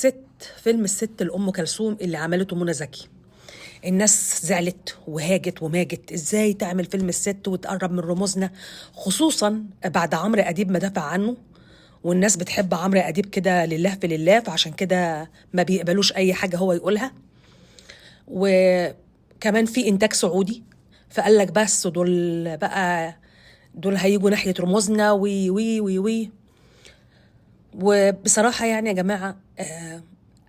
الست، فيلم الست لأم كلثوم اللي عملته منى زكي. الناس زعلت وهاجت وماجت، ازاي تعمل فيلم الست وتقرب من رموزنا، خصوصا بعد عمرو أديب ما دافع عنه، والناس بتحب عمرو أديب كده لله في لله، فعشان كده ما بيقبلوش أي حاجة هو يقولها. وكمان في إنتاج سعودي، فقال لك بس دول بقى، دول هيجوا ناحية رموزنا وي وي وي وي. وبصراحة يعني يا جماعة،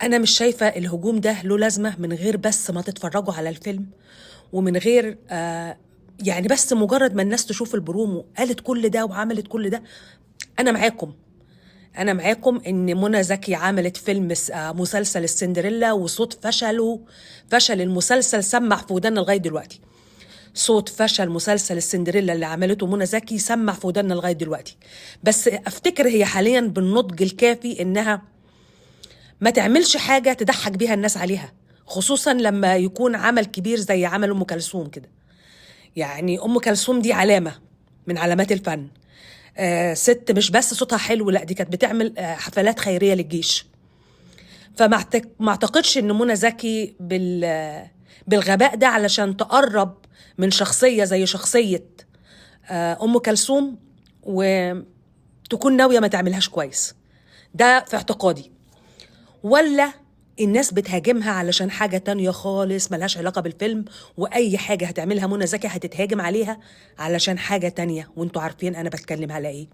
أنا مش شايفة الهجوم ده له لازمة من غير بس ما تتفرجوا على الفيلم، ومن غير يعني بس مجرد ما الناس تشوف البرومو قالت كل ده وعملت كل ده. أنا معاكم، أنا معاكم إن منى زكي عملت فيلم مسلسل السندريلا، وصوت فشله، فشل المسلسل سمع في ودانا لغاية دلوقتي. صوت فشل مسلسل السندريلا اللي عملته منى زكي سمع في ودانا لغاية دلوقتي. بس أفتكر هي حاليا بالنضج الكافي إنها ما تعملش حاجة تضحك بيها الناس عليها، خصوصا لما يكون عمل كبير زي عمل أم كلثوم كده. يعني أم كلثوم دي علامة من علامات الفن، ست مش بس صوتها حلو، لا دي كانت بتعمل حفلات خيرية للجيش. فما اعتقدش ان منى زكي بالغباء ده علشان تقرب من شخصية زي شخصية أم كلثوم وتكون ناوية ما تعملهاش كويس. ده في اعتقادي. ولا الناس بتهاجمها علشان حاجة تانية خالص ملهاش علاقة بالفيلم، وأي حاجة هتعملها منى زكي هتتهاجم عليها علشان حاجة تانية. وانتوا عارفين أنا بتكلم على إيه،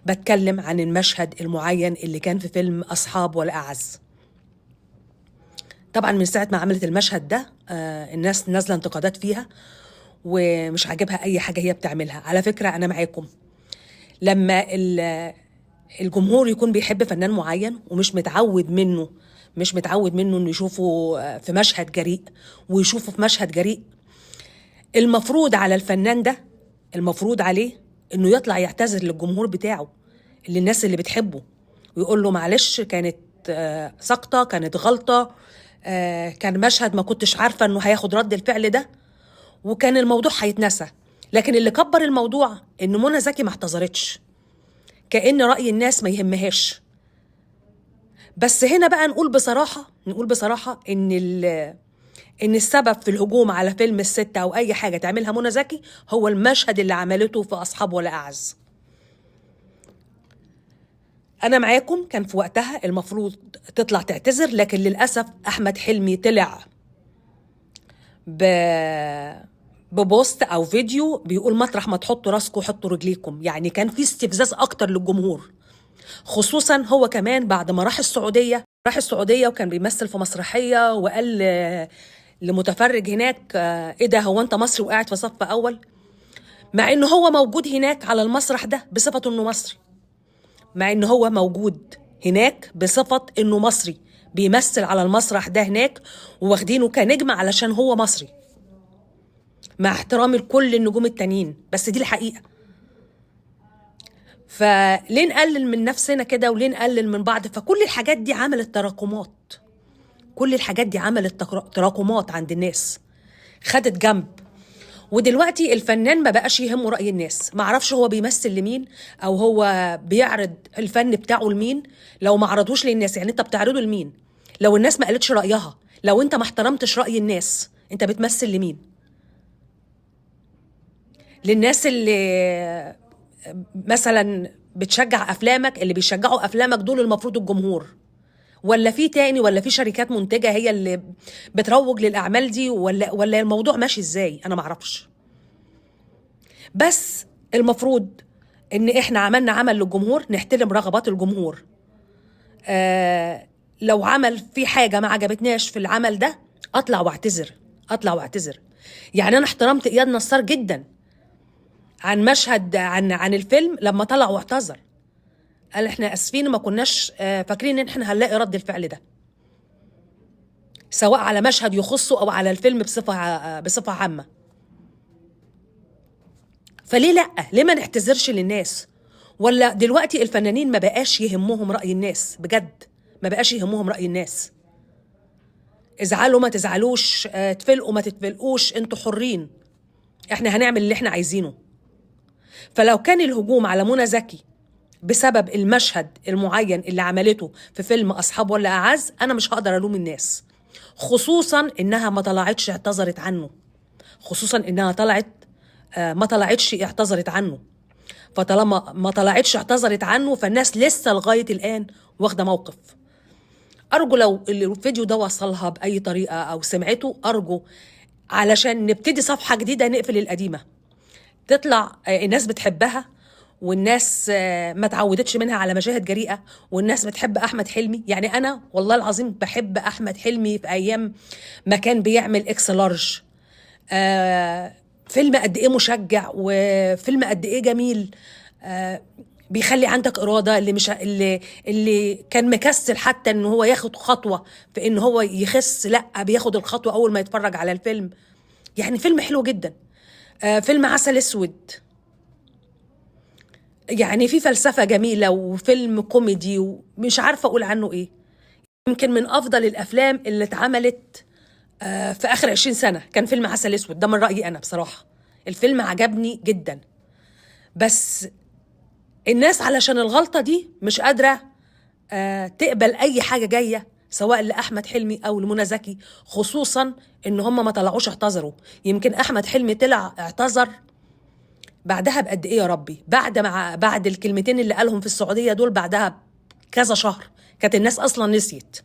بتكلم عن المشهد المعين اللي كان في فيلم أصحاب ولا أعز. طبعا من ساعة ما عملت المشهد ده الناس نازلة انتقادات فيها ومش عاجبها أي حاجة هي بتعملها. على فكرة أنا معاكم، لما الجمهور يكون بيحب فنان معين ومش متعود منه، مش متعود منه انه يشوفه في مشهد جريء ويشوفه في مشهد جريء، المفروض على الفنان ده، المفروض عليه انه يطلع يعتذر للجمهور بتاعه، للناس اللي بتحبه، ويقول له معلش كانت سقطة، كانت غلطة، كان مشهد ما كنتش عارفة انه هياخد رد الفعل ده، وكان الموضوع هيتنسى. لكن اللي كبر الموضوع ان منى زكي ما اعتذرتش، كأن رأي الناس ما يهمهاش. بس هنا بقى نقول بصراحة، نقول بصراحة إن السبب في الهجوم على فيلم الست أو أي حاجة تعملها منى زكي هو المشهد اللي عملته في أصحاب ولا أعز. أنا معاكم، كان في وقتها المفروض تطلع تعتذر، لكن للأسف أحمد حلمي طلع ببوست أو فيديو بيقول مطرح ما تحطوا راسكم حطوا رجليكم. يعني كان في استفزاز أكتر للجمهور، خصوصا هو كمان بعد ما راح السعودية، راح السعودية وكان بيمثل في مسرحية وقال لمتفرج هناك ايه ده، هو انت مصري وقاعد في صف اول؟ مع ان هو موجود هناك على المسرح ده بصفته انه مصري، مع ان هو موجود هناك بصفة انه مصري بيمثل على المسرح ده هناك وواخدينه كنجم علشان هو مصري، مع احترامي لكل النجوم التانيين، بس دي الحقيقة. فليه نقلل من نفسنا كده وليه نقلل من بعض؟ فكل الحاجات دي عملت تراكمات، كل الحاجات دي عملت تراكمات عند الناس، خدت جنب. ودلوقتي الفنان ما بقاش يهمه رأي الناس، ما عرفش هو بيمثل لمين أو هو بيعرض الفن بتاعه لمين لو ما عرضوش للناس. يعني انت بتعرضه لمين لو الناس ما قالتش رأيها؟ لو انت ما احترمتش رأي الناس انت بتمثل لمين؟ للناس اللي مثلا بتشجع افلامك، اللي بيشجعوا افلامك دول المفروض الجمهور، ولا في تاني، ولا في شركات منتجه هي اللي بتروج للاعمال دي، ولا الموضوع ماشي ازاي؟ انا معرفش. بس المفروض ان احنا عملنا عمل للجمهور، نحترم رغبات الجمهور. لو عمل في حاجة ما عجبتناش في العمل ده اطلع واعتذر، اطلع واعتذر. يعني انا احترمت اياد نصار جدا عن مشهد عن الفيلم لما طلع واعتذر، قال احنا اسفين ما كناش فاكرين ان احنا هنلاقي رد الفعل ده، سواء على مشهد يخصه او على الفيلم بصفة عامة. فليه لا؟ ليه ما نعتذرش للناس؟ ولا دلوقتي الفنانين ما بقاش يهمهم رأي الناس؟ بجد ما بقاش يهمهم رأي الناس. ازعلوا ما تزعلوش، تفلقوا ما تتفلقوش، انتوا حرين، احنا هنعمل اللي احنا عايزينه. فلو كان الهجوم على منى زكي بسبب المشهد المعين اللي عملته في فيلم أصحاب ولا أعز، أنا مش هقدر ألوم الناس، خصوصا إنها ما طلعتش اعتذرت عنه، خصوصا إنها طلعت ما طلعتش اعتذرت عنه. فطالما ما طلعتش اعتذرت عنه فالناس لسه لغاية الآن واخدة موقف. أرجو لو الفيديو ده وصلها بأي طريقة أو سمعته، أرجو علشان نبتدي صفحة جديدة نقفل القديمة، تطلع الناس بتحبها والناس ما تعودتش منها على مشاهد جريئة، والناس بتحب أحمد حلمي. يعني أنا والله العظيم بحب أحمد حلمي في أيام ما كان بيعمل إكس لارج، فيلم قد إيه مشجع وفيلم قد إيه جميل، بيخلي عندك إرادة. اللي مش اللي كان مكسل حتى إن هو ياخد خطوة في إن هو يخس، لأ بياخد الخطوة أول ما يتفرج على الفيلم. يعني فيلم حلو جدا. فيلم عسل أسود يعني في فلسفة جميلة وفيلم كوميدي ومش عارفة أقول عنه إيه. يمكن من أفضل الأفلام اللي اتعملت في آخر 20 سنة كان فيلم عسل أسود، ده من رأيي أنا بصراحة. الفيلم عجبني جدا، بس الناس علشان الغلطة دي مش قادرة تقبل أي حاجة جاية سواء لأحمد حلمي أو لمنى زكي، خصوصا إن هم ما طلعوش اعتذروا. يمكن أحمد حلمي طلع اعتذر بعدها بقد إيه يا ربي، بعد الكلمتين اللي قالهم في السعودية دول، بعدها كذا شهر كانت الناس أصلا نسيت.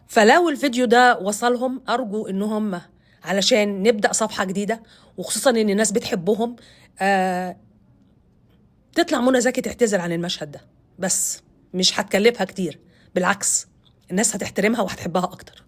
فلو الفيديو ده وصلهم أرجو إن هم علشان نبدأ صفحة جديدة، وخصوصا إن الناس بتحبهم، تطلع منى زكي تعتذر عن المشهد ده، بس مش هتكلفها كتير، بالعكس الناس هتحترمها وهتحبها أكتر.